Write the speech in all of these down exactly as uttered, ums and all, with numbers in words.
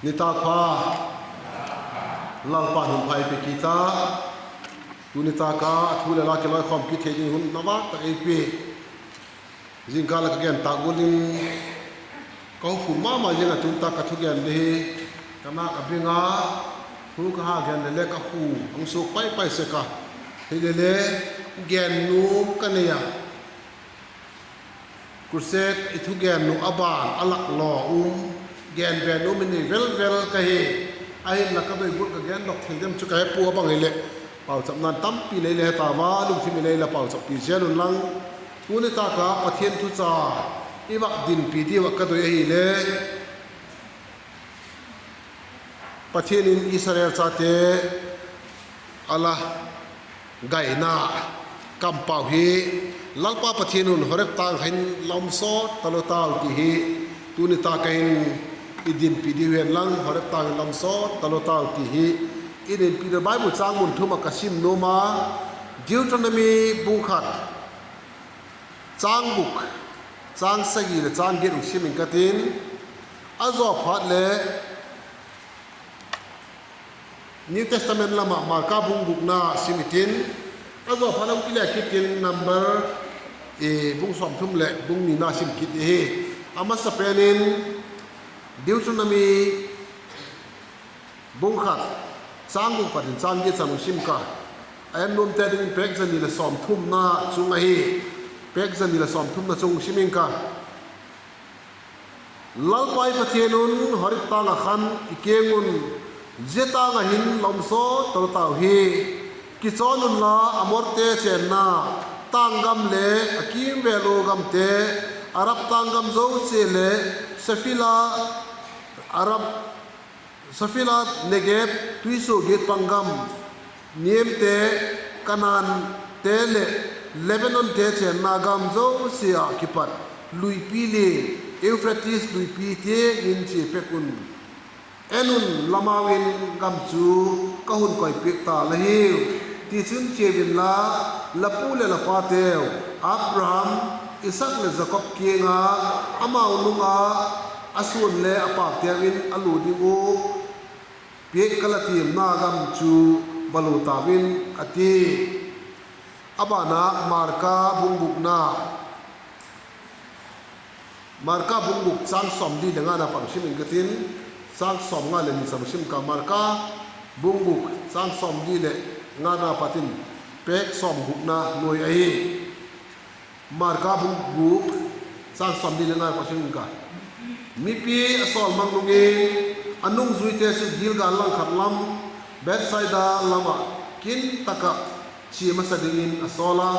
Nitâk pha, Lalpa'n hun pha ei pe kit a, tu nitâk a thu leh la kilawikhawm kit thei ding hun na vâk tak ei pia. Zingkal a ka gen tâk gual in ka hukhu ma ma ziang a, tu nitâk ka thugen di hi ka nâk a bing a, thu ka ha gen le le ka khu hung suak pai pai sek a, hile le gen nuam ka nei a. Crusade i thugen uh a ban a lak law um, gen ben um i nei vel vel ka hi. Ahinla ka doi gual ka gendok thei dem chu ka he pua, a bang hileh pauchapna'n tampi lei le he ta ua, lungthim i lei la pauchappi zel un lang. Tu nitâk a Pathian thucha i vak dinpi diu ah ka doi ahile, Pathian in Israel chate a la gaina kampau hi, Lalpa Pathian un Horeb tâng khan la um sawt talo tau ti hi, tu nitâk a hin i dinpi diu hen lang, Horeb tâng in la um sawt talo tau ti hi i dinpi diu. Bible châng mun thum ah ka sim nuam a, Deuteronomy bung khat, châng guk, châng sagi leh châng giat hung sim ing ka tin, a zaw phat leh New Testament lam ah Marka bung gukna sim i tin, a zaw phat leh hung kile kit in Number, bung sawmthum leh bung nina sim kit i hi. A masapen in Deuteronomy bung khat, châng guk pat in châng giat chan hung sim ka. A en nuamte dingin pêk za ni leh sawmthumna chung ahi. Pêk za ni leh sawmthumna chung hung sim ing ka. Lalpa i Pathian un Horeb tâng ah khan i kiang un, Zia tâng ah hin la um sawt talo tau hi, kichawn unla Amorte chênna tâng gam le a kîmvêl ua gamte, Arab tâng gam zosia leh Shephelah, Arab, Shephelah, Negeb tuisuagiat pang gam, Negemte, Kanaante leh Lebanonte chênna gam zosia ah kipat luipi lian, Euphrates luipi tiang in chia pek un. En un, la mau in gam chu ka hun koipiak ta la hiu. Tichun chia unla, la pu leh la pateu, Abraham, Isaak leh Jakob kiang a, amau nung a a suan le a pâkteu in a lua ding uh piak ka la tiamna gam chu va lua tau in, a ti. A ban ah Marka bung gukna, Marka bung guk châng sawmli leh ngana pat sim ing ka tin, châng sawmnga leh ni chan sim ka. Marka bung guk châng sawmli leh ngana pat in pêk sawmgukna nuai ahi. Marka bung guk châng sawmli leh ngana pat sim ing ka. Mipi a sawlmang nung in, a nungzuite chu Gilgal langkhat lam, Bethsaida lam ah kin tak ah chia masa dingin a sawl a.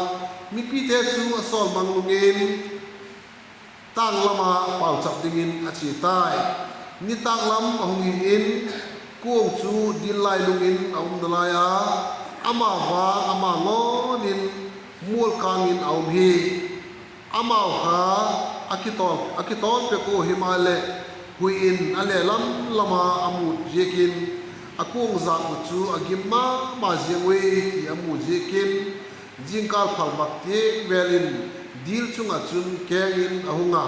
Mipite chu a sawlmang nung in, tâng lam ah pauchap dingin a chia tai. Nitâk lam a hung hi in, kuang chu dil lai lung in a um nalai a, ama vang ama ngawn in mual kâng in a um hi. Amau kha a kitawl, a kitawl pek ua, himaleh, hui in a le lam lam a a mût ziakin, a kuang zâk uh chu a gim ma ma ziang ui ti a mu ziakin, zingkâl phalvâk tiang vêl in dil chung ah chun keng in a hung a,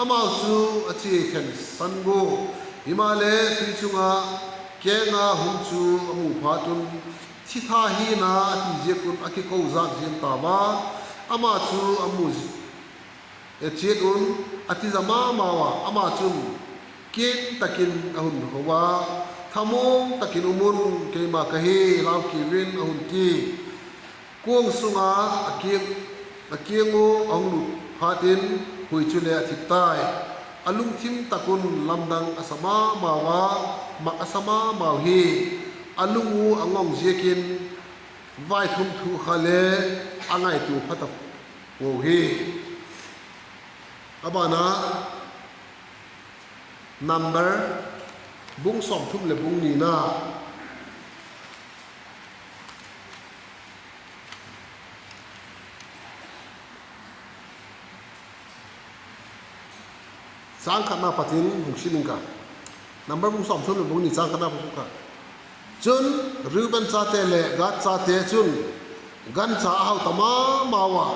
amau chu a chia thengsan ua. Himaleh, tui chung ah keng a hung chu a mu phat un, Thi tha hi'n a, a ti ziak un a kiko zâk ziang tau a, ama chu a mu zi-, e chiat un, a ti za ma mau a, ama chun kiang tak in a hun ho a, Thamuang tak in um un, keima ka hi, lau kiu in, a hun ti. Kuang sung a a kiang, a kiang ua a hung lut phat in, hui chule a thip tai. A lungthim tak un lamdang a sa ma mau a, mak a sa ma mau hi. A lung u a ngawng ziakin vaithum thu kha le a ngaitua pha ta puau hi. A ban ah Number bung sawmthum leh bung nina, châng khatna pat in hung sim ing ka. Number bung sawmthum leh bung ni châng khatna pat in ka. Chun, Reuben chate leh Gad chate chun gancha a hau ta ma mau a,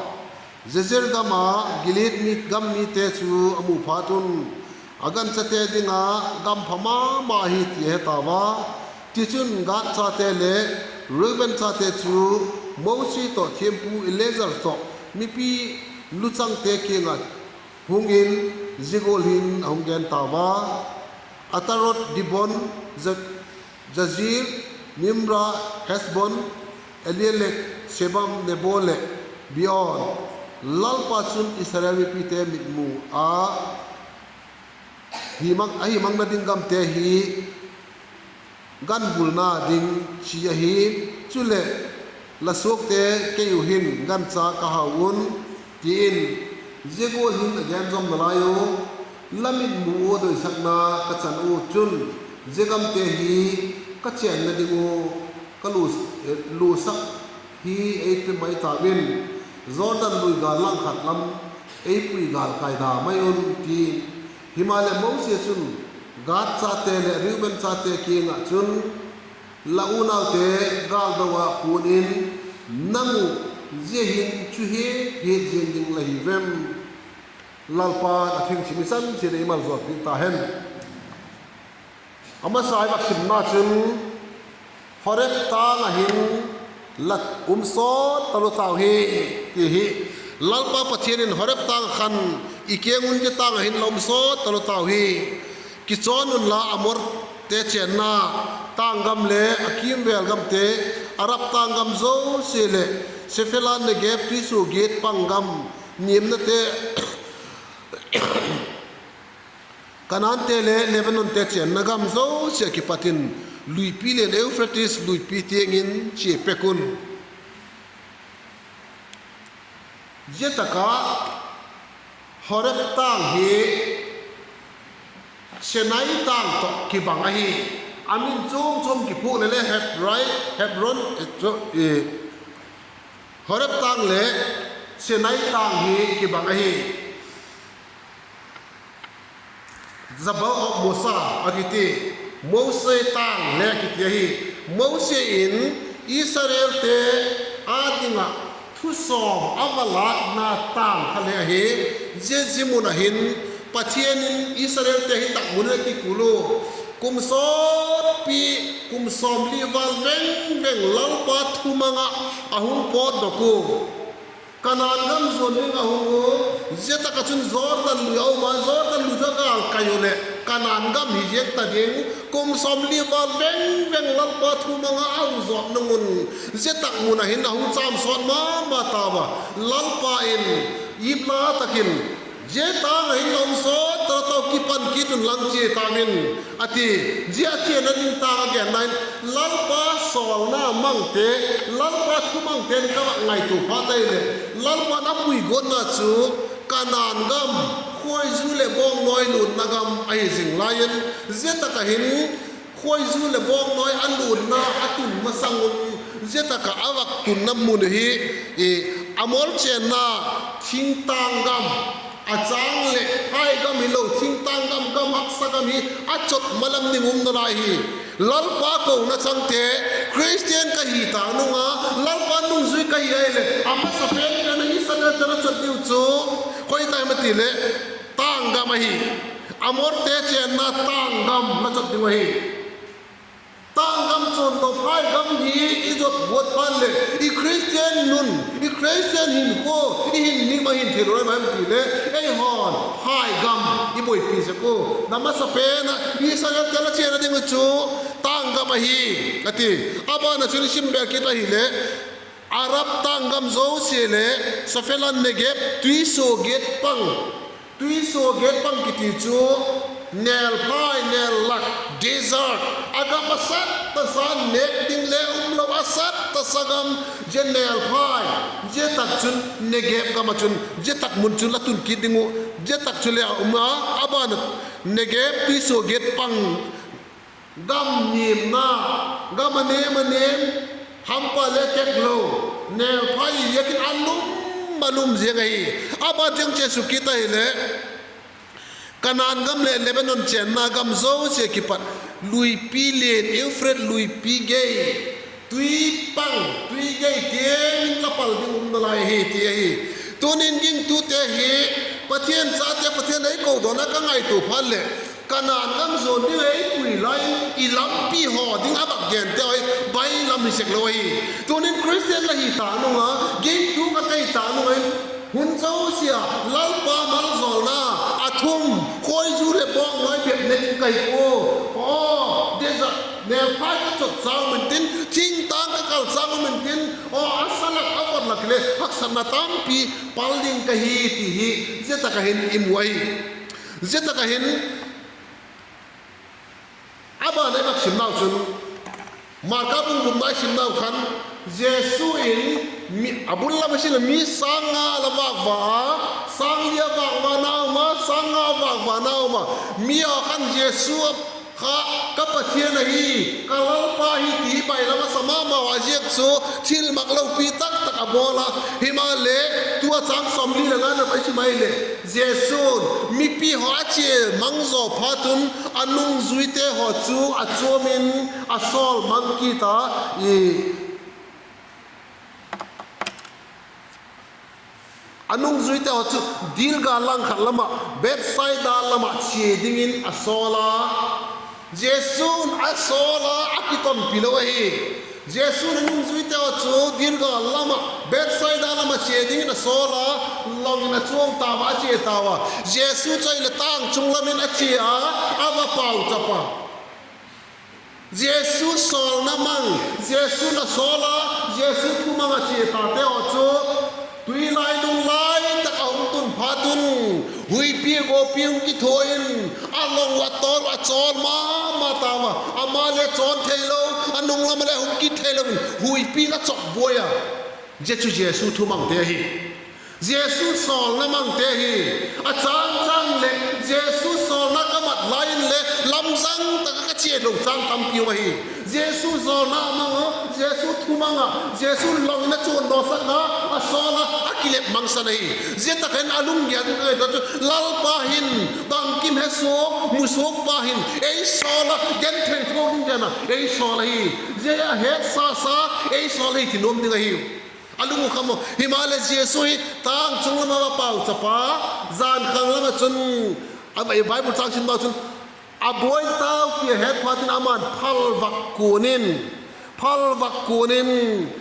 Jazer gam a Gilead mi, gam mite chu a mu phat un, a ganchate ding a gam pha ma ma hi ti a he tau a. Tichun Gad chate le Reuben chate chu Mosi tawh thiampu Eleazar tawh mipi luchangte kiang ah hung in zia gual hin a hung gen tau a: Ataroth, Dibon, Ja-, Jazer, Nimra, Hesbon, Eleale, Sebam, Nebo leh Beon. Lalpa chun Israel mipite mitmu a hi mang, a hi mangna ding gamte hi ganvulna ding chi ahi. Chuleh, la suakte kei uh hin gancha ka hau un, ti in zia gual hin a gen zawm nalai u. La mitmu ua doisakna ka chan u chun, zia gamte hi ka chênna ding ua ka lu-, lusak hi ei pe mai tau in, Jordan lui gâl langkhat lam ei pui gâl kaida mai un, ti. Himaleh, Mosi chun Gad chate leh Reuben chate kiang ah chun, La unaute gâldo ah puan in, nang uh zia hin chu hi hiat ziang ding la hi vem? Lalpa'n a thengchim i chan chiat ei malzawlpiak ta hen. A masa i vak simna chun, Horeb tâng ah hin la um sawt talo tau hi, ti hi. Lalpa Pathian in Horeb tâng ah khan i kiang un, Zia tâng ah hin la um sawt talo tau hi. Kichawn unla, Amorte chênna tâng gam le a kîmvêl gamte, Arab tâng gam zosia leh Sephelah, Negeb, tuisuagiat pang gam niamnate, Kanaante le Lebanonte chênna gam zosia ah kipat in, luipi lian Euphrates luipi tiang in chia pek un. Zia tak ah Horeb tâng hi Sinai tâng tawh kibang ahi. A min chuam chuam kiphuak leh le Hebrai, Hebron, Horeb tâng leh Sinai tâng hi kibang ahi. Jabal of Moses a kiti, Mosi tâng le a kiti ahi. Mosi in Israelte â ding ah thusawm a va lâkna tâng kha le ahi. Zia, zia mun ah hin Pathian in Israelte hi tak mun a kikul u, kum sawtpi, kum sawmli vâl veng veng Lalpa thumang ah a hung pawtdok u. Kanaan gam zuan ding a hung u. Zia tak ah chun Jordan lui a um a, Jordan lui chu a gâl kai u leh Kanaan gam hi ziang ta ding. Kum sawmli vâl veng veng Lalpa thumang ah a hung zawt nung un, zia tak mun ah hin a hung châm sawt ma ma tau a. Lalpa in ipla tak in, Zia tâng ah hin la um sawt talo tau, kipan kit unla, chia tau in, a ti. Zia a chiana ding tâng a genna in, Lalpa sawlna mangte, Lalpa thumangte'n ka va ngaitua phat ahileh, Lalpa'n a puiguatna chu Kanaan gam, khuaizu leh bawngnawi lutna gam ahi zing lai in, zia tak ah hin khuaizu leh bawngnawi a lutna a tun masang un, zia tak ah a vak tunna mun hi, Amor chênna thingtâng gam, a châng leh phai gam hilo, thingtâng gam, gam haksa gam hi a chot ma lam ding um nalai hi. Lalpa kona changte, Khristian ka hi tâk nung a, Lalpa nungzui ka hi ahileh, a masapen pen a Israelte la chot diu chu koi tak em ti leh, tâng gam ahi. Amorte chênna tâng gam la chot ding ahi. Tâng gam chun lo phai gam hi i zot guat phat leh, i Khristian nun, i Khristian hinkhua, i hin nim a hin thil rai mai em ti leh, eihaw'n phai gam i buaipi sek u. A masapen ah Israelte la chiana ding uh chu tâng gam ahi, a ti. A ban ah chun i sim bêk kit ahileh, Arab tâng gam zosia leh Sephelah, Negeb, tuisuagiat pang, tuisuagiat pang kiti chu nêlphai, nêl lak, desert, a gam a sat tasa, nêk ding le umlo a sat tasa gam, zia nêlphai, zia tak chun Negeb gam ah chun zia tak mun chun la tun kit ding uh, zia tak chu le a um a, a ban ah Negeb tuisuagiat pang, gam niamna, gam a nêm a nêm, hampa le kek lo, nêlphai ziakin a lum, a lum ziang ahi. A ban tiang chia suk kit ahileh, Kanaan gam leh Lebanon chênna gam zosia kipat, luipi lian Euphrates luipi gei, tui pang, tui gei tiang in la pal ding um nalai hi, ti ahi. Tunin gingtute hi Pathian chate, Pathian ei ko dawn a ka ngaitua phat leh, Kanaan gam zuan ding ei pui lai in i lampi haw ding a vak gente hi bailam hi sek lo ahi. Tunin Khristian la hi ta nung a, gingtu ka kai ta nung in, hun zosia Lalpa malzawlna a thum, khawizu leh bawngnawi bep ne ding ka hi pua. Aw, desert, nêlphai ka chot châng um intin, thingtâng ka kal châng um intin, aw, a sa lak a vot lak le haksatna tampi pal ding ka hi ti hi, zia tak ah hin i mu ahi. Zia tak ah hin, a ban ah i vak simnau chun, Marka bung gupna i simnau khan, Jesu in, a bul lam ah i sim leh mi sâng nga la vâkva a, sâng li a vâkvana um a, sâng nga a vâkvana um a, mi haw khan Jesu kha, ka Pathian ahi, ka Lalpa hi ti bailam a sa ma mau a, a ziak chu thilmak lopi tak tak a bawl a. Himaleh, tu a châng sawmli leh ngana i sim ahileh, Jesu'n mipi haw a chia mang zaw phat un, a nungzuite haw chu a chuam in a sawl mang kit a, i a nungzuite haw chu dil gâl lang khat lam ah, Bethsaida lam ah chia dingin a sawl a. Jesu'n a sawl a, a kitonpi lo ahi. Jesu'n a nungzuite haw chu dil gâl lam ah, Bethsaida lam ah chia dingin a sawl a, long in a chuang tau a, a chia tau a. Jesu chu ahileh tâng chung lam in a chia a, a va pauchap a. Jesu sawlna mang, Jesu'n a sawl a, Jesu thumang a chia tate haw chu, tuilai nung lai tak a hung tun phat un, huipi guapi hung kithua in, a long uh a tawl a chawl ma ma tau a, ama le chawn theilo, a nung lam ah le hung kit theilo in huipi in a chawk buai a. Zia chu Jesu thumangte ahi. Jesu sawlna mangte hi. A châng châng leh Jesu sawlna ka mat lai in le lamzang tak ah ka chia lo châng tampi um ahi. Jesu sawlna a mang a, Jesu thumang ah, Jesu long in a chuang dawsak a, a sawl a, a kilep mangsan ahi. Zia tak ah hin a lunggel ding ka ngaitua chu, Lalpa hin bangkim he suak, mu suakpa hin ei sawl a, genthei thuak ding gen a ei sawl ahi. Zia a hetsa sa, ei sawl ahi ti nuam ding ahiu. A lung uh kham a. Himaleh Jesu hi tâng chung lam ah a pauchap a, jan khang lam ah chun, a Bible châng sim nau chun, a buai tau ti a het phat in ama'n phalvâk kuan in, phalvâk kuan in,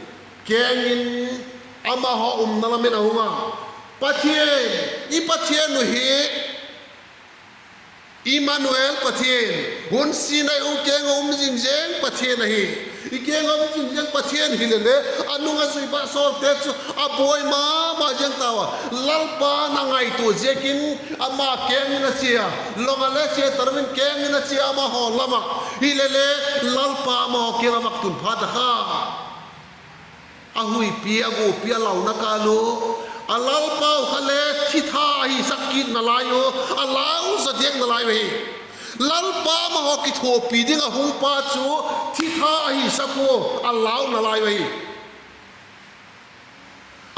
keng in, amahaw umna lam in a hung a, Pathian, i Pathian uh hi Immanuel Pathian, hun sîn a i u keng ah um zing zeng Pathian ahi. I keng ah um zing zeng Pathian hilele, a nung a zui va sawlte chu a buai ma ma ziang tau a. Lalpa'n a ngaitua ziakin ama keng in a chia, long ah le chia ta lo in keng in a chia amahaw lam ah. Hilele, Lalpa amahaw kiang a vak tun phat a kha, a huipi, a guapi a launa kâl u, a Lalpau kha le thitha ahi sak kit nalai u, a lau zaw diak nalai u ahi. Lalpa amahaw kithuapi ding a hung pa chu thitha ahi sak ua, a lau nalai u ahi.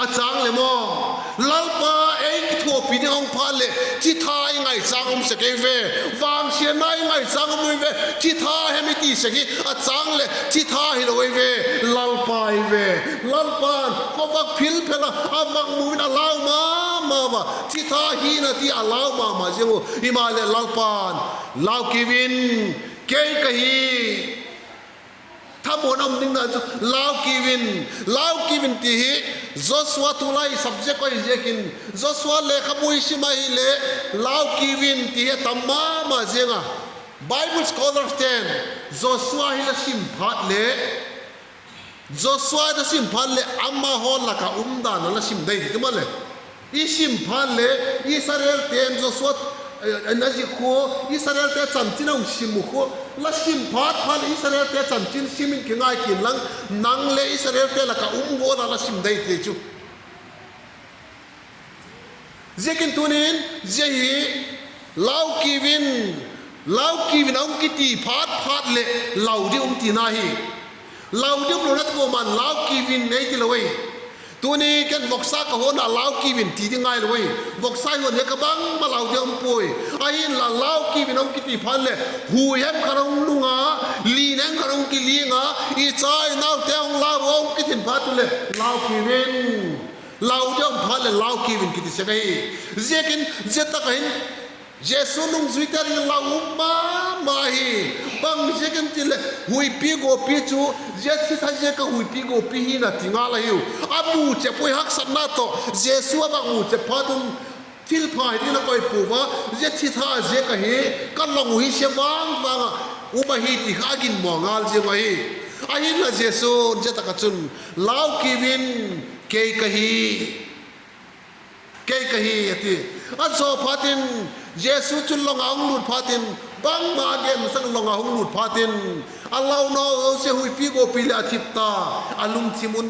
A châng leh maw, Lalpa ei kithuapi ding a hung phat leh thitha i ngaichâng um sek ei ve. Vangsiatna i ngaichâng um ei ve. Thitha hem i ti sek hi a châng leh thitha hilo ei ve. Lalpa ei ve. Lalpa'n khawvak philphel a, a vak mu in a lau ma ma a, thitha hina ti a lau ma ma ziang u. Himaleh Lalpa'n, Lau kiu in, kei ka hi. Thamuanna um ding dan chu, Lau kiu in, lau kiu in ti hi Joshua tulai subject ahi ziakin, Joshua lekhabu i sim ahileh, Lau kiu in ti hi a tam ma ma ziang a. Bible scholarste'n Joshua hi la sim phat leh, Joshua hi la sim phat leh amahaw lak ah um dan a la sim dei ti maleh, i sim phat leh Israelte'n Joshua, eh, na zik khu, Israelte chanchin a hung sim u khu, la sim phat phat leh Israelte chanchin sim in kingai kin lang, nang le Israelte lak ah um gual a la sim dei ti chu. Ziakin tuni'n zia hi, Lau kiu in, lau kiu in a hung kiti phat phat leh lau ding um tina hi. Lau ding um lona kuama'n Lau kiu in ei ti lo ei. Tuni ken voksa ka huan a, Lau kiu in ti ding ngailo ei. Voksa i huan hi ka bangma lau ding um puai. Ahinla Lau kiu in a hung kiti phat leh, hui hem khat a hung nung a, lin hem khat a hung kiling a, i cha i naute hung lau a hung kithin phat u leh, Lau kiu in, Lau deu um phat leh lau kiu in kiti sek ahi. Ziakin zia tak ah hin Jesu nungzuite ding lau um ma ma hi. Bang ziakin ti leh huipi guapi chu zia thitha ziak ah huipi guapi hina ti ngal ahiu. A mu chep ui, haksatna tawh Jesu a vak mu chep phat un thilpha hi dingin a koi pua a, zia thitha ziak ahi, ka long uh hi sia vang vang ah um ahi ti kha a ginmaw ngal ziang ahi. Ahinla Jesu'n zia tak ah chun, Lau kiu in, kei ka hi, kei ka hi, a ti. A zaw phat in, Jesu chu long ah hung lût phat in, bangma a gen masak long ah hung lût phat in, a lau nau zosia huipi guapi leh a thip ta, a lungthim un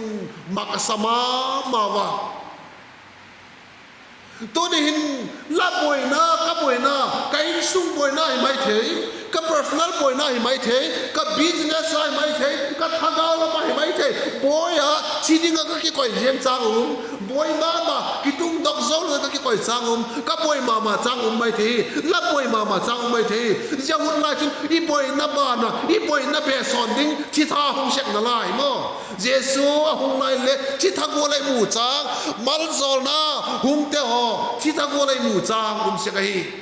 mak a sa ma ma a. Tuni hin la buaina, ka buaina, ka insung buaina hi mai thei, ka personal buaina hi mai thei, ka business a hi mai thei, ka thagau lam ah hi mai thei, buai a thi ding ah ka kikoi ziang châng um, buai ma ma, kitungdok zo lo ka kikoi châng um, ka buai ma ma châng um mai thei, la buai ma ma châng um mai thei. Zia hun lai chun i buaina ban ah, i buaina besawn ding thitha hung sek nalai maw. Jesu a hung lai le thitha gual a i mu châng, malzawlna hungte haw, thitha gual a i mu châng um sek ahi.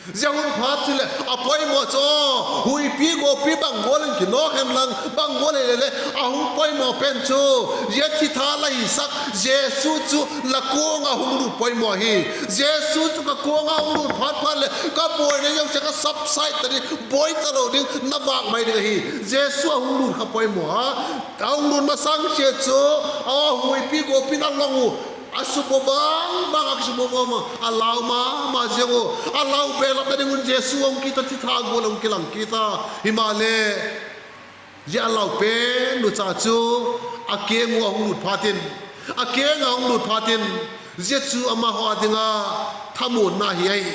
Zia hun phat chuleh a poimaw chu, huipi guapi bang gual in kinawk hen lang, bang gual hile le a hung poimaw pen chu, zia thitha la hisak Jesu chu la kuang ah hung lût poimaw hi. Jesu chu ka kuang ah hung lût phat phat leh ka buaina zosia ka subside ta ding, buai talo ding, na vâk mai ding ahi. Jesu a hung lût kha poimaw a, a hung lût masang sia chu, a huipi guapi'n a long uh, a subu vang vang, a kisubu vang vang, a lau ma ma ziang uh. A lau belapna ding un Jesu a hung kit a, thitha gual a hung kilang kit a. Himaleh, zia a lau pen uh cha chu a kiang ua hung lût phat in, a kiang a hung lût phat in, zia chu amahaw â ding a thamuanna hi ahi.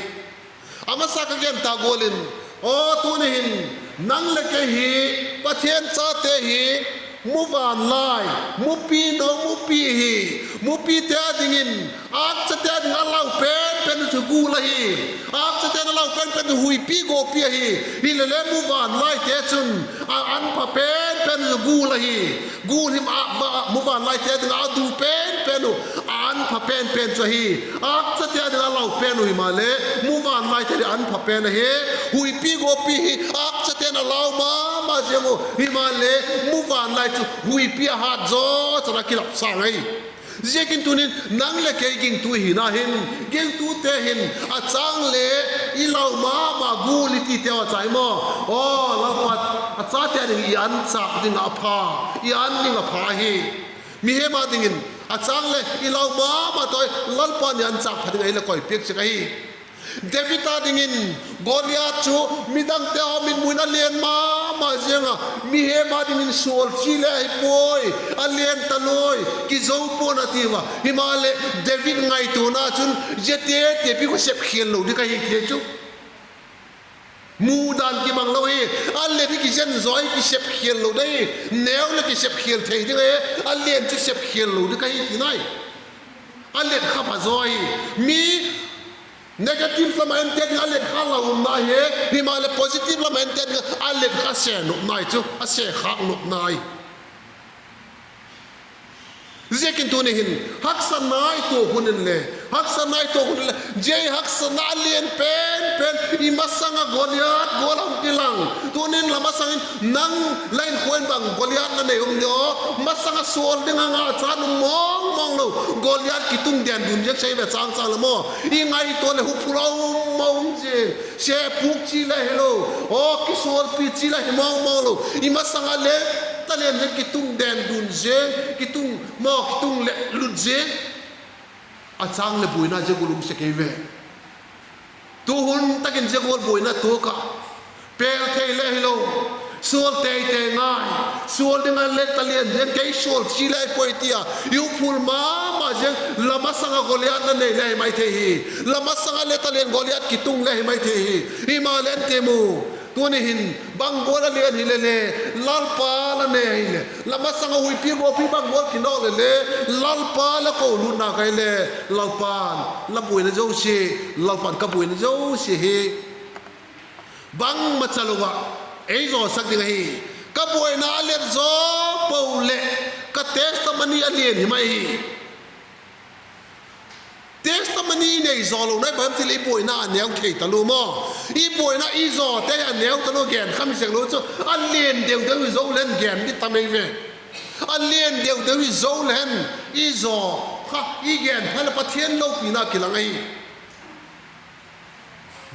A masa ka gen ta gual in, aw tuni hin, nang leh kei hi, Pathian chate hi, muvanlai, mupi no, mupi hi, mupite â dingin, âkchate â ding a lau pen pen uh chu gul ahi. Âkchate'n a lau pen pen uh huipi guapi ahi. Hilele muvanlaite chun a an pha pen pen uh chu gul ahi. Gul hi, muvanlaite â ding a du pen pen uh, a an pha pen pen chu ahi. Âkchate â ding a lau pen uh himaleh, muvanlaite â ding a an pha pen ahi. Huipi guapi hi âkchate'n a lau ma ma ziang uh himaleh, muvanlai chu huipi a hat zaw chan a kilap sâng ahi. Ziakin tunin nang leh kei gingtu hina hin, gingtute hin a châng le i lau ma ma gul i tite a chai maw? Aw, Lalpa, a chate â ding i an châk ding a pha, i an ding a pha ahi. Mihem â dingin a châng le i lau ma ma tawh Lalpa'n i an châk pha ding ahileh koi piak sek ahi. David â dingin Goliath chu midangte haw mitmuin a lian ma ma ziang a, mihem â dingin sual chi le ahi puai, a lian ta luai, kizo pua'n a tiu a. Himaleh David ngaituana chun ziate tipi kha sep khial lo ding ahi ti chu. Mudan kibang lo hi, a lian hi kizen zaw hi, kisep khial lo ding hi, neu leh kisep khial thei ding ahi, a lian chu sep khial lo ding ahi ti nai. A lian kha pha zaw hi, mi negative lam a ente ding a lian kha lau nai hi, himaleh positive lam a ente ding a lian kha se nop nai chu, a se khâk nop nai. Ziakin tuni hin haksatna i tuak hun inle, haksatna i tuak hun inle, zia haksatna a lian pen pen i masang ah Goliath gual a hung kilang. Tunin la masang in nang la inkuan bang Goliath la nei um di aw, masang ah sual ding a ngachat um mawng mawng lo, Goliath kitung den dun ziang sei ve chang chang la maw. I ngaitua leh huphul a um mawng zing, se puk chi le hilo, aw kisualpi chi le hi mawng mawng lo, i masang ah le talen zing kitung den dun zing, kitung maw kitung leh lut zing. A châng leh buaina zia gual um sek ei ve. Tu hun tak in zia gual buaina tuak ah, pêl thei le hilo, sual tei tei ngai, sual ding a le talen zing, kei sual chi le hi puai ti a i huphul ma ma zing. La masang ah Goliath la nei le hi mai thei hi, la masang ah le talen Goliath kitung le hi mai thei hi. Himaleh en ti mu, tuni hin bang gual a lian hile le, Lalpa la nei hile, la masang ah huipi guapi bang gual kinawk le le, Lalpa la kolutna ka hile, Lalpa'n la buaina zosia, Lalpa'n ka buaina zosia hi bangmacha lo ah ei zawsak ding ahi. Ka buaina a let zaw po leh, Ka testimony a lian hi mai hi. Testimony i nei zaw lo nai bang hem ti leh i buaina a neu thei talua maw. I buaina i zawte hi a neu talua, gen kha mi sek lo chu. A lian deu deu hi zo le hen gen di tam ei ve. A lian deu deu hi zo le hen i zaw kha i gen phat leh Pathian lopina kilang ahi.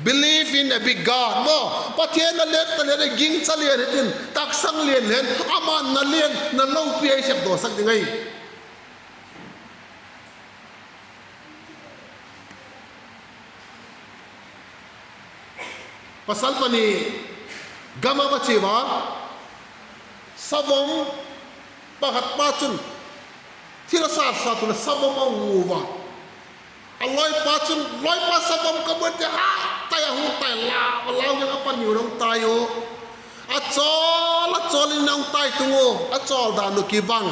Believe in a big God maw. Pathian a let ta le le gingcha lian hitin, taksang lian le hen, ama'n na lian, na lopi ei sep dawsak ding ahi. Pasal pani gam a va chia ua, savom pakhat pa chun thil a sat sat u leh savom a mu ua. A lawipa chun, Lawipa, savom ka mu, ti a, ha tai a, hung tai, lau a, lau ziang a, a pani un a hung tai u. A chawl a chawl in a hung tai tung u, a chawl dan uh kibang,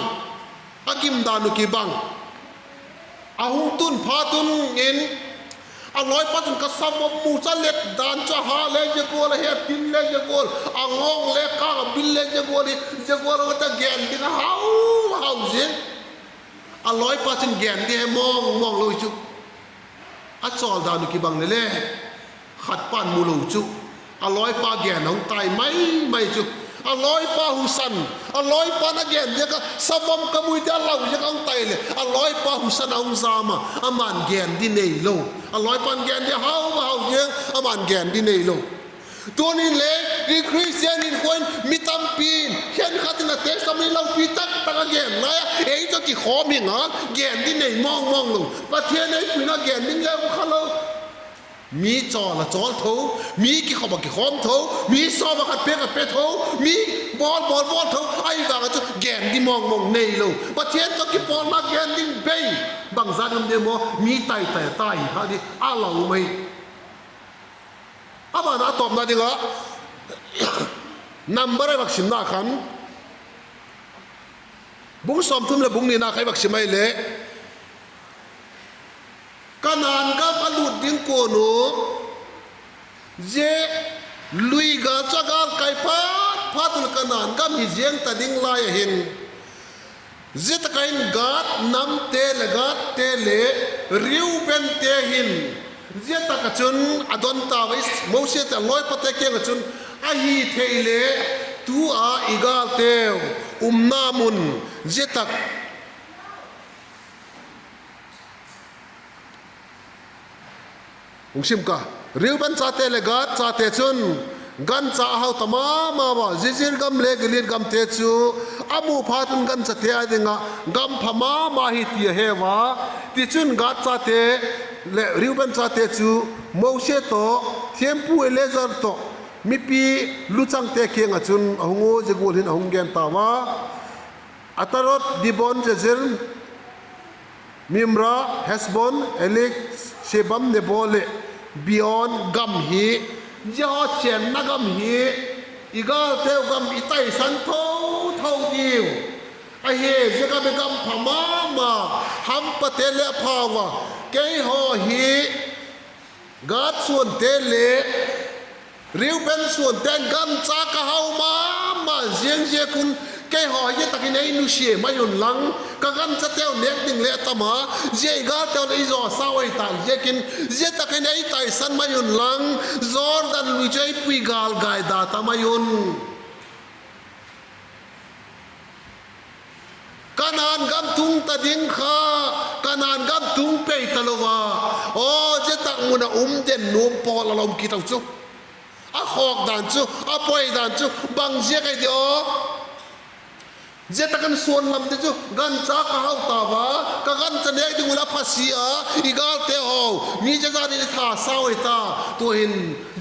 a gim dan uh kibang. A hung tun phat un in, a lawipa chun, Ka savom mu chu a let dan chu, a ha le zia gual ahi, a tin le zia gual, a ngawng le kâng a bil le zia gual hi, zia gual a ta gen ding a hau, hau ziang. A lawipa chun gen di he mawng mawng lo chu. A chawl dan uh kibang le le, khat pa'n mu lo chu. A lawipa gen a hung tai mai mai chu. A lawipa husan, a lawipa'n a gen diak a, savom ka mu, ti a lau ziak a hung tai leh, a lawipa husan a hung zam a, ama'n gen di neilo. A lawipa'n gen di hau a hau ziang, ama'n gen di neilo. Tunin le, i Christian hinkhua in mi tampi'n khenkhat in a testimony lopi tak tak a gen lai a, ei tawh kikhawm hing a, gen di nei mawng mawng lo. Pathian ei puina gen ding le um kha lo. Mi chawl a chawl tho, mi kikhawm a kikhawm tho, mi sawm a khat pêk a pe tho, mi bawl bawl bawl tho, ahi vang a chu gen di mawng mawng neilo. Pathian tawh kipawlna gen ding bei, bangzat um di maw, mi tai tai a tai kha di a lau mai. A ban a tawpna ding ah, Number i vak simna khan, bung sawmthum leh bung nina kha i vak sim ahileh, Kanaan gam a lût ding kuan u, zia lui gâl chu a gâl kai phat phat un Kanaan gam hi ziang ta ding lai a hin, zia tak ah hin Gad namte leh Gadte le Reubente hin zia tak ah chun a don tau a, Mosi te a lawipate kiang ah chun, Ahi thei le, tu a i gâlteu umna mun zia tak Hung sim ka. Reuben chate leh Gad chate chun gancha a hau ta ma ma ua, Jezreel gam le Gilead gamte chu a mu phat un ganchate â ding ah gam pha ma ma hi ti a he ua. Tichun Gad chate leh Reuben chate chu Mosi tawh, thiampu Eleazar tawh, mipi luchangte kiang ah chun a hung u, zia gual hin a hung gen tau a: Ataroth, Dibon, Jazer, Nimra, Hesbon, Eleale, Sebam, Nebo leh Beon gam hi, zia haw chênna gam hi, i gâlteu gam i taisan tho tho diu ahi. Zia gam hi gam pha ma ma, hampate le a pha ua, keihaw hi Gad suante le Reuben suante'n gancha ka hau ma ma ziang ziak un, keihaw hi zia tak in ei nusia mai unlang, ka ganchateu nêk ding le a tam a, zia i gâlteu leh i zaw sau ahi tâk ziakin, zia tak in ei taisan mai unlang, Jordan lui chu ei pui gâl gai da ta mai un. Kanaan gam tung ta ding kha, Kanaan gam tung pei talo a, aw, zia tak mun ah um den nuam pawl a la um kit u chu. A khawk dan chu, a poi dan chu bang ziak ahi ti aw? Zia tak in suan lam ti chu, gancha ka hau tau a, ka gancha nêk ding uh la phasia a, i gâlte haw, mi zia zan in i tha sau ahi ta. Tu'hin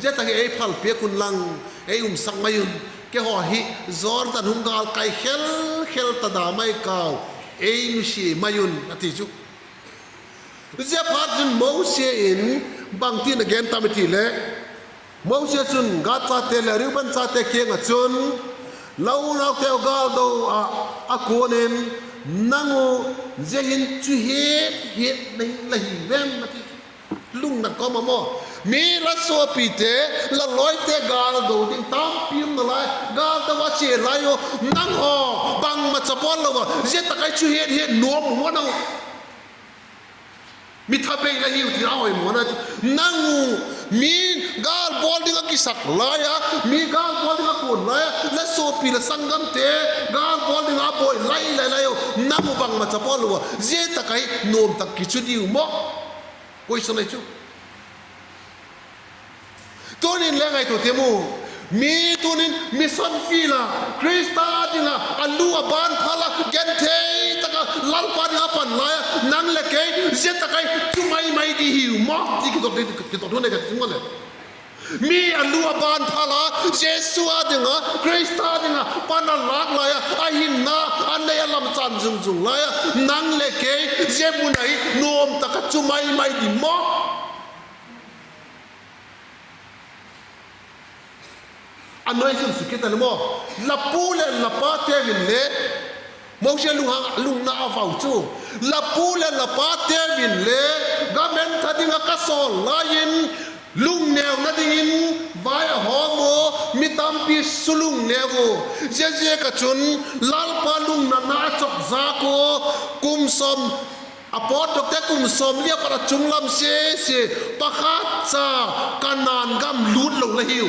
zia tak hi ei phal piak unlang, ei umsak mai un. Keihaw hi Jordan hung gâl kai khel khel ta da mai kau, ei nusia mai un, a ti chu. Ziaphatchun Mosi in bangtin a gen tam i ti le, Mosi chun Gad chate leh Reuben chate kiang ah chun, La unauteu gâl do ah a kuan in, nang u zia hin chu hiat hiat nei la hi vem, a ti chu. Lungnat kawm a maw. Mi la suapite, la lawite gâl do ding tampi um nalai, gâl do a chia lai u, nanghaw bangmacha bawl lo a zia tak ai chu hiat hiat nuam u maw nang u. Mi thabei la hiu ti a hoi maw na chu. Nang u, mi gâl bawl ding a kisak lai a, mi gâl bawl ding a kuan lai a, la suapi la sanggamte gâl bawl ding a bawl lai lai lai u, nang u bangmacha bawl lo a zia tak ai nuam tak kichu diu maw? Question ai chu. Tunin le ngaitua tiam u. Mi tunin mission field a, Khrista ding a a lu a ban phal a, genthei tak a Lalpa ding a pan lai a, nang leh kei zia tak ai chu mai mai di hiu maw ti kidot, kidot hun e ka ti maw le. Mi a lu a ban phal a, Jesu â ding a, Khrista ding a pan a lâk lai a, a hinna a nei a lamchan zung zung lai a, nang leh kei zia mun ai nuam tak a chu mai mai di maw? A nuai sun suk kit a le maw. La pu leh la pate vin le, Mosi lunghang lungna a vau chu, la pu leh la pate vin le, gam entha ding ah ka sawl lai in, lungneuna dingin vai a hawm u, mi tampi su lungneu u. Ziaziak ah chun Lalpa lungnatna a chawk zâk u, kum sawm, a pawtdokte kum sawmli a pat a chunglam sia sia pakhat cha Kanaan gam lût lo la hiu.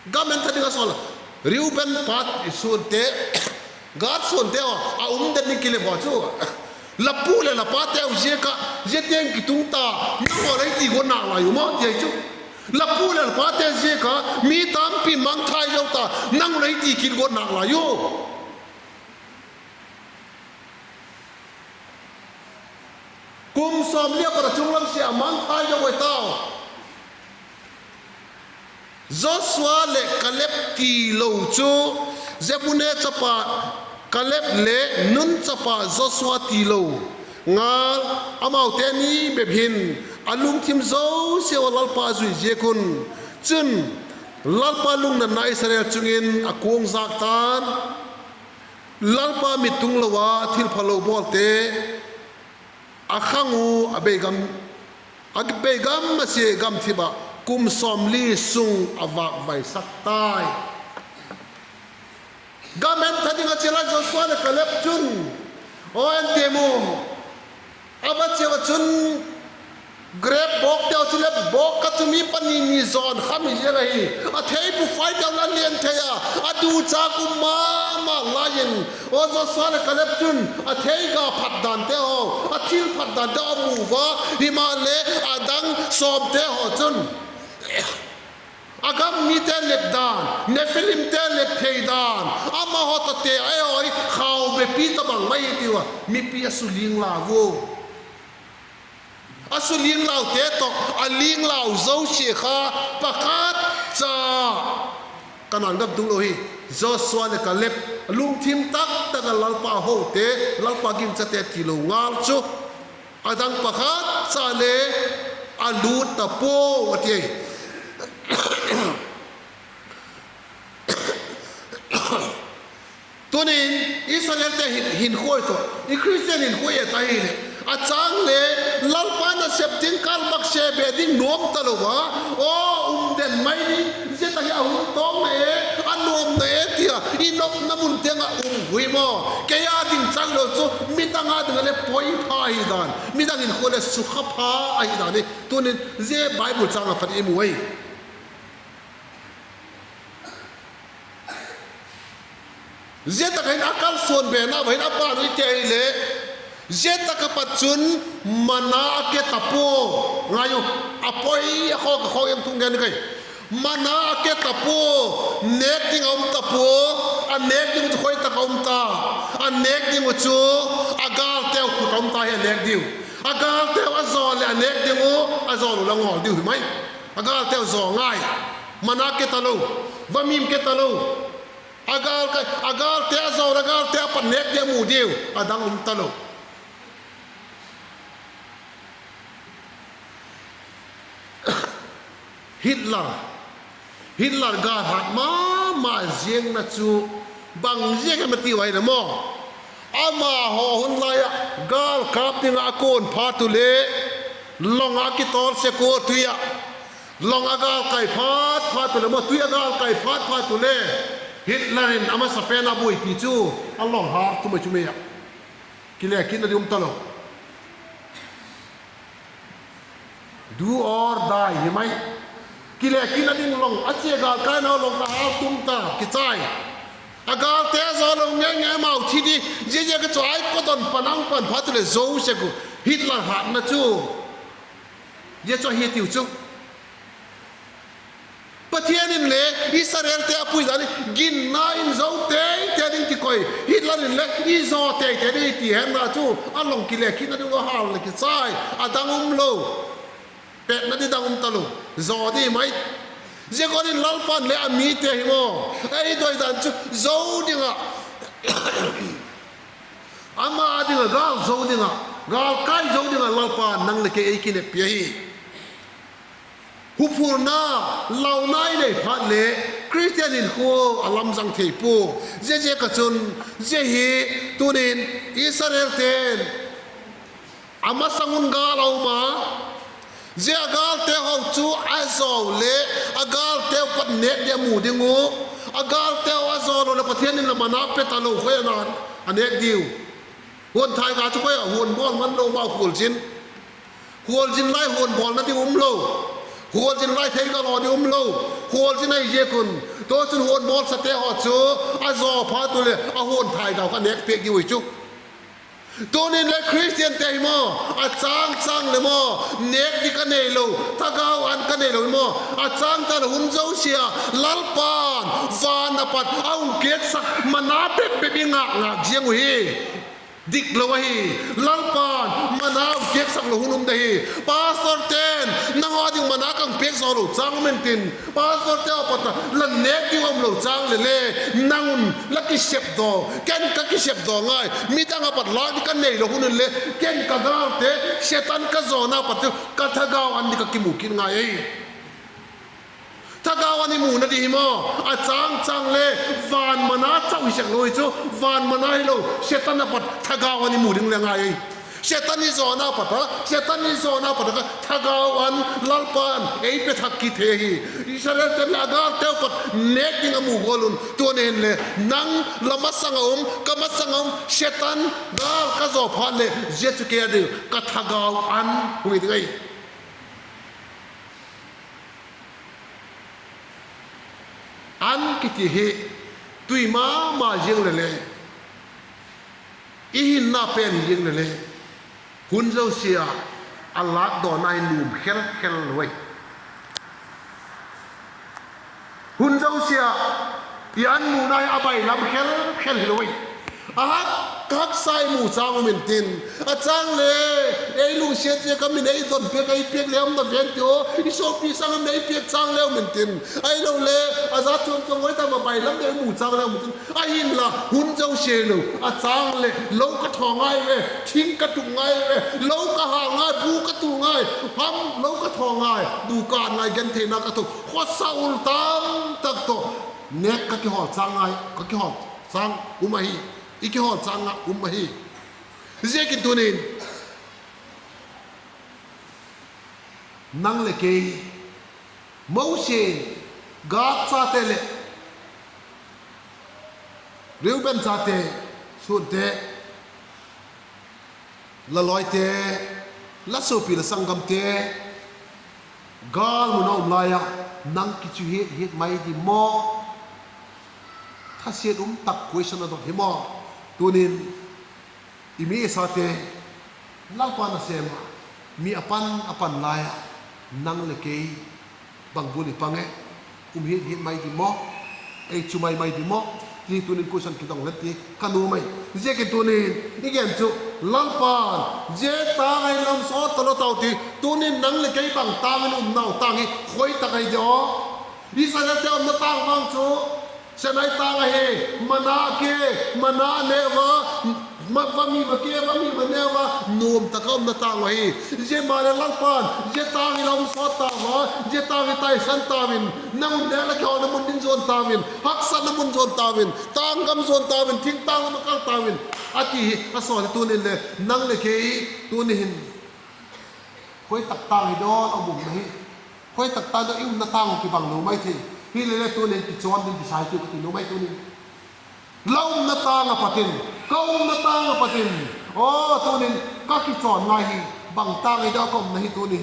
Gam entha ding a sawl a, Reuben pa suante, Gad suante haw a um den ding kile haw chu, la pu leh la pateu ziak ah zia tiang kitung ta, nanghaw lei ti guat nâk lai u maw ti ai chu. La pu leh la pate ziak a mi tampi mangthai zo ta, nang lei ti kit guat nâk lai u. Kum sawmli a pat a chunglam sia a mangthai zo ai tau. Joshua leh Kaleb tilo chu, Jephunne chapa Kaleb le Nun chapa Joshua tilo ngal, amaute ni bep hin a lungthim zosia ua Lalpa a zui ziak un. Chun, Lalpa lungnatna Israel chung in a kuangzâk ta'n, Lalpa mit tunglo a thilphalo bawlte a khang u, a bei gam, a bei gam masia gamthip ah kum sawmli sung a vâkvaisak tai. Gam entha ding ah chia la Joshua leh Kaleb chun, aw en tiam u, a va chia ah chun, grep bawkteu chu le bawk ka chu mi pani ni zawn kham hi ziang ahi. A theipu faiteu la lian thei a, a duchâk um ma ma lai in, aw Joshua leh Kaleb chun a theiga phat dante haw, a thil phat dante a mu ua, himaleh a dang sawmte haw chun a gam mite lep dan, Nephilimte lep thei dan, amahaw tawh te a ei khau bepi tawh bang mai hi tiu a mipi a su ling lau u. A su ling laute tawh a ling lau zosia kha pakhat cha Kanaan gam tung lo hi. Joshua leh Kaleb lungthim tak tak a Lalpa hote, Lalpa gingchate tilo ngal chu, a dang pakhat cha le a lût ta puau a ti ai. Tunin Israelte hin, hinkhua tawh i Christian hinkhua et ahileh, a châng le Lalpa nasep ding kâl mak se be ding nuam talo a, aw um den mai ding, zia tak hi a hun tawng na e, a nuam na e tia i nopna mun tiang ah um hui maw. Kei â ding chang lo chu midang â ding ah le poi pha hi dan, midang hinkhua leh sukha pha ahi dan hi tunin zia Bible châng ah pat i mu ai. Zia tak ah hin a kalsuan bena va hin a ban u i ti ahileh, zia tak ah pat chun mana a ke ta pua. Ngai u, a poi a khawk a khawk em thung gen kai. Mana a ke ta pua, nêk ding a um ta pua. A nêk ding u chu khoi tak a um ta? A nêk ding u chu a gâlteu khut a um ta hi a nêk diu. A gâlteu a zaw leh a nêk ding u a zaw lo la ngawl diu hi mai. A gâlteu zaw ngai. Mana ke talo, vamim ke talo. A gâl ka, a gâlte a zaw, a gâlte a pat nêk ding a mu diu, a dang um talo. Hitler, Hitler gâl hat ma ma ziangna chu bang ziak em a tiu ahileh maw, amahaw hun lai ah gâl kâp ding ah a kuan phat u leh Long ah kitawl sek ua tui ah, long a gâl kai phat phat u leh maw, tui a gâl kai phat phat u le, Hitler in a masapen a buai ti chu, a long hâl tum ai chu mei ah. Kile kitna ding um talo. Do or die hi mai. Kile kitna ding long a chia gâl kaina long a hâl tum ta kichai. A gâlte a zaw lo ngei ngei mau thi di, ziaziak a chu ai kawdawn pan a hung pan phat u leh zo sek u, Hitler hatna chu. Zia chu ahi tiu chu. Pathian in le Israelte a pui dan in ginna in zo tei tei ding kikoi, Hitler in le i zaw tei tei ding ti henla chu, a long kile kitna ding a hâl leh kichai, a dang um lo. Pêtna di dang um talo, zaw di mai. Zia gual in Lalpa'n le a mite hi maw, ei doi dan chu zo ding ah, ama â ding ah gâl zo ding ah, gâl kai zo ding ah Lalpa'n nang leh kei ei kineppi ahi. Huphurna, launa i nei phat leh Khristian hinkhua a lamzang thei pua. Ziaziak a chun, zia hi tunin Israelte'n a masang un gâl a um a, zia a gâlte haw chu a zaw leh a gâlteu pat nêk di a mu ding uh, a gâlteu a zaw lo leh Pathian in la mana pe talo khoi a na a nêk diu. Huan thai ga chu khoi ah, huan bawl man lo ma khualzin. Khualzin lai huan bawlna ding um lo. Khualzin lai thei ga law ding um lo. Khualzin ahi ziak un, tu chun huan bawlsate haw chu a zaw phat u leh a huan thai ga kha nêk piak diu ahi chu. Tunin le Khristiante hi maw, a châng châng leh maw, nêk di ka neilo, thagau an ka neilo hi maw, a châng châng leh hun zosia ah Lalpa'n van a pat a hung piaksak mana bep bep i ngâk ngâk ziang uhi. Dik lo ahi. Lalpa'n mana hung piaksak lo hun um de hi. Pastorte'n nang haw ding mana ka hung piak zaw lo châng um intin, pastorte haw pat a la nêk ding um lo châng leh le, nang un la kisepdaw, ken ka kisepdaw ngai, midang a pat lâk di ka neilo hun inle, ken ka gâlte, Setan ka zawna pat chu ka thagau an di ka kimu kit ngai ahi. Thagau an i muna di hi maw, a châng châng le van mana chau hi sek lo hi chu, van mana hilo, Setan a pat thagau an i mu ding le ngai ahi. Setan i zawna pat a, Setan i zawna pat a kha thagau an Lalpa'n ei pe thak kit thei ahi. Israelte'n le a gâlteu pat nêk ding a mu gual un, tunin le nang la masang ah um, ka masang ah um Setan gâl ka zaw phat leh zia chu kei â ding ka thagau an hung hi ding ahi. An kiti hi tui ma ma ziang leh le, i hinna pen ziang leh le, hun zosia ah a lâkdawna hi nuam khel khel lo ahi. Hun zosia ah i an muna hi a bailam khel khel hilo ahi. A hak, haksa i mu châng um intin, a châng le, ei lungsiat ziak a min ei don piak, ei piak le um na ven ti aw, i suapi sâng a min ei piak châng le um intin, ahiloleh a za chuam chuam hoi ta ma bailam de i mu châng le um intin, ahinla hun zosia lo, a châng leh lo ka thaw ngai ve, thing ka tuk ngai ve, lo ka hâl ngai, bu ka tu ngai, ham lo ka thaw ngai, bu ka ngai, gentheina ka tho, khawsa ul tam tak tawh nêk ka kihawl châng ngai, ka kihawl châng um ahi, i kihawl châng ah um ahi. Ziakin tunin nang leh kei, Mosi, Gad chate leh Reuben chate, suante, la lawite, la suapi la sanggamte gâl mun a um lai ah, nang kichu hiat hiat mai di maw? Thasiat um tak question a dot hi maw? Tunin i mi i sate Lalpa'n a sêm a, mi a pan a pan lai ah, nang leh kei bang gual i pang e? Um hiat hiat mai di maw? Ei chu mai mai di maw? Ti tunin question kidong hen ti ka nuam ai. Ziakin tunin i gen chu, Lalpa'n zia tâng ahi lam sawt talo tau ti, tunin nang leh kei bang tâng in umnau tâng hi khoi tak ahi di aw? Israelte umna tâng vang chu Sinai tâng ahi, mana ki, mana neu a, ma, va mi va ki, va mi va neu a, nuam tak a umna tâng ahi. Zia maleh Lalpa'n zia tâng hi la um sawt tau a, zia tâng hi taisan tau in, nang un nêk la kihawlna mun ding zuan tau in, haksatna mun zuan tau in, tâng gam zuan tau in, thingtâng lam a kal tau in, a ti hi a sawt hi. Tunin le nang leh kei, tuni hin Khoi tak tâng hi dawn a um na hi. Khoi tak tâng dawn i umna tâng kibang lo mai thei. Hilele tunin kichawn ding kisai tiu ka ti lo mai tunin. La umna tâng a pat in, ka umna tâng a pat in, aw tunin ka kichawn ngai hi. Bang tâng hi dawn ka umna hi tuni.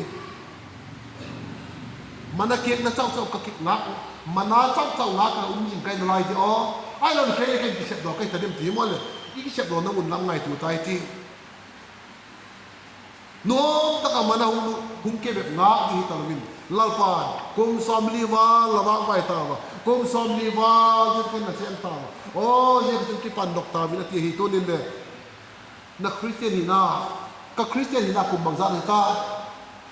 Mana kiakna chauh chauh ka kingâk, mana chauh chauh ngâk ka um zing ka hi nalai di aw. Ahilo in kei le ken kisepdaw ka hi ta diam ti hi maw leh, i kisepdawna mun lam ngaitua tai ti. Nuam tak a mana hung, hung kei bep ngâk di hi talo in, Lalpa'n kum sawmli val la vâk vai tau a, kum sawmli val zia tak in la sêm tau a, aw zia tak chun kipandok tau in a ti hi tunin le. Na Christian hina, ka Christian hina kum bangzat hi ta,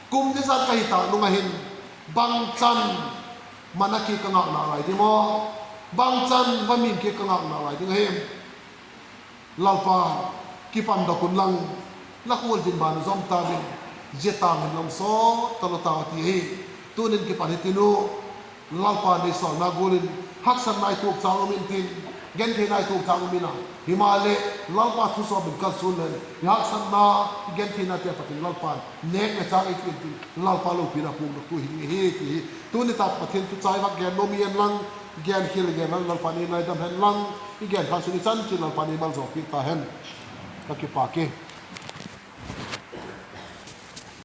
kum zia zat ka hi ta nung ah hin, bangchan mana kiak ka ngâk nalai ding aw, bangchan va min kiak ka ngâk nalai ding ahi. Lalpa, kipandok unlang, la khualzin ban zom tau in, zia tâng hin la um sawt talo tau a ti hi. Tunin kipan hitin u, Lalpa nei sawlna gual in, haksatna i tuak châng um intin, gentheina i tuak châng um in a, himaleh Lalpa thu sawm in kalsuan leng i haksatna, i gentheinate a pat in Lalpa'n nêkna châng ei ti intin, Lalpa lopina puakdoktu hi ding ahi ti hi. Tuni tak Pathian thu chai vak gen nuam i en lang, genkhial i gen lang Lalpa'n ei ngaidam hen lang, i gen kha sun i chan chiat Lalpa'n ei maljawl piak ta hen. Ka kipâk e.